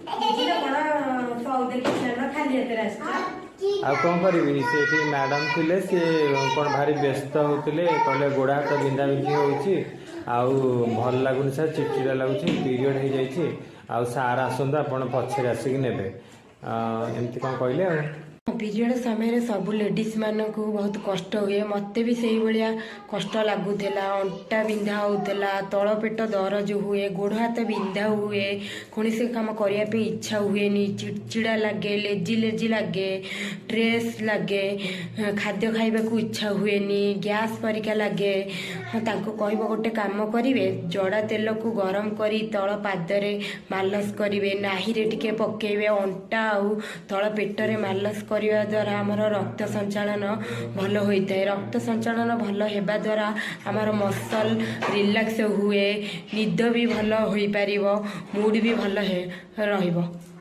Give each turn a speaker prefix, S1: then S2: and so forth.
S1: ବୁଝିଲ କଣ ସଉଦା କିଛି ଆଣିନ, ଖାଲି ହାତରେ ଆସିଛ?
S2: ଆଉ କ'ଣ କରିବି? ସେଠି ମ୍ୟାଡ଼ାମ୍ ଥିଲେ, ସିଏ କ'ଣ ଭାରି ବ୍ୟସ୍ତ ହେଉଥିଲେ। କହିଲେ, ଗୋଡ଼ ହାତ ବିନ୍ଧା ବିନ୍ଧି ହେଉଛି ଆଉ ଭଲ ଲାଗୁନି ସାର୍, ଚିଡ଼ଚିଡ଼ା ଲାଗୁଛି, ପିରିୟଡ଼ ହେଇଯାଇଛି, ଆଉ ସାର୍ ଆସନ୍ତୁ, ଆପଣ ପଛରେ ଆସିକି ନେବେ। ଏମିତି କ'ଣ କହିଲେ ଆଉ।
S1: ପିରିୟଡ଼ ସମୟରେ ସବୁ ଲେଡ଼ିଜ୍ ମାନଙ୍କୁ ବହୁତ କଷ୍ଟ ହୁଏ। ମୋତେ ବି ସେଇଭଳିଆ କଷ୍ଟ ଲାଗୁଥିଲା। ଅଣ୍ଟା ବିନ୍ଧା ହେଉଥିଲା, ତଳ ପେଟ ଦରଜ ହୁଏ, ଗୋଡ଼ ହାତ ବିନ୍ଧା ହୁଏ, କୌଣସି କାମ କରିବା ପାଇଁ ଇଚ୍ଛା ହୁଏନି, ଚିଡ଼ଚିଡ଼ା ଲାଗେ, ଲେଜି ଲେଜି ଲାଗେ, ଷ୍ଟ୍ରେସ୍ ଲାଗେ, ଖାଦ୍ୟ ଖାଇବାକୁ ଇଚ୍ଛା ହୁଏନି, ଗ୍ୟାସ୍ ପରିକା ଲାଗେ। ହଁ, ତାଙ୍କୁ କହିବ ଗୋଟେ କାମ କରିବେ, ଜଡ଼ା ତେଲକୁ ଗରମ କରି ତଳ ପାଦରେ ମାଲସ କରିବେ, ନାହିରେ ଟିକେ ପକେଇବେ, ଅଣ୍ଟା ଆଉ ତଳ ପେଟରେ ମାଲସ କରିବା ଦ୍ୱାରା ଆମର ରକ୍ତ ସଞ୍ଚାଳନ ଭଲ ହୋଇଥାଏ। ରକ୍ତ ସଞ୍ଚାଳନ ଭଲ ହେବା ଦ୍ୱାରା ଆମର ମସଲ ରିଲାକ୍ସ ହୁଏ, ନିଦ ବି ଭଲ ହୋଇପାରିବ, ମୁଡ଼୍ ବି ଭଲ ରହିବ।